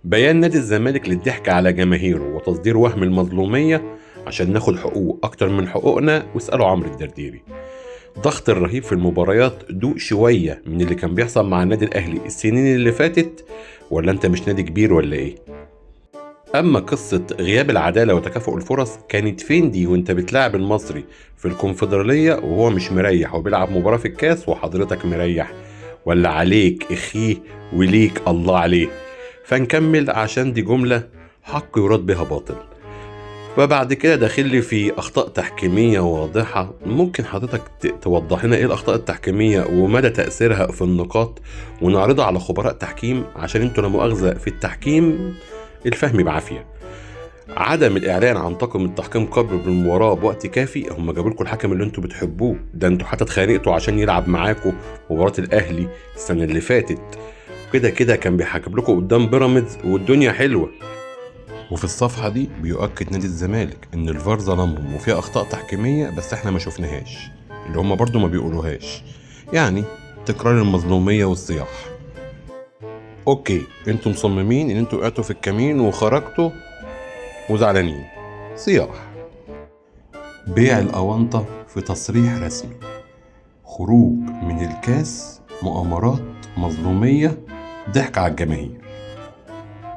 بيان نادي الزمالك للضحك على جماهيره وتصدير وهم المظلومية عشان ناخد حقوق أكتر من حقوقنا، واسألوا عمرو الدرديري. ضغط الرهيب في المباريات، دوق شوية من اللي كان بيحصل مع النادي الأهلي السنين اللي فاتت، ولا أنت مش نادي كبير ولا إيه؟ أما قصة غياب العدالة وتكافؤ الفرص كانت فين دي وانت بتلاعب المصري في الكونفدرالية وهو مش مريح وبيلعب مباراة في الكاس وحضرتك مريح؟ ولا عليك اخيه وليك الله عليه. فنكمل عشان دي جملة حق يراد بها باطل. وبعد كده داخل لي في أخطاء تحكيمية واضحة، ممكن حضرتك توضح لنا إيه الأخطاء التحكيمية ومدى تأثيرها في النقاط، ونعرضها على خبراء تحكيم عشان انتوا لا مؤاخذة في التحكيم الفهم بعافية. عدم الإعلان عن طاقم التحكيم قبل المباراة بوقت كافي، هم جابوا لكم الحكم اللي انتوا بتحبوه ده، انتوا حتى اتخانقتوا عشان يلعب معاكم مباراة الأهلي السنة اللي فاتت، كده كده كان بيحكم لكم قدام بيراميدز والدنيا حلوة. وفي الصفحة دي بيؤكد نادي الزمالك إن الفار ظلمهم وفيها أخطاء تحكيمية بس إحنا ما شفناهاش، اللي هم برضو ما بيقولوهاش، يعني تكرار المظلومية والصياح. okay، انتوا مصممين إن انتوا وقعتوا في الكمين وخرجتوا وزعلانين، صياح. بيع الأونطة في تصريح رسمي، خروج من الكاس، مؤامرات، مظلومية، ضحك على الجماهير.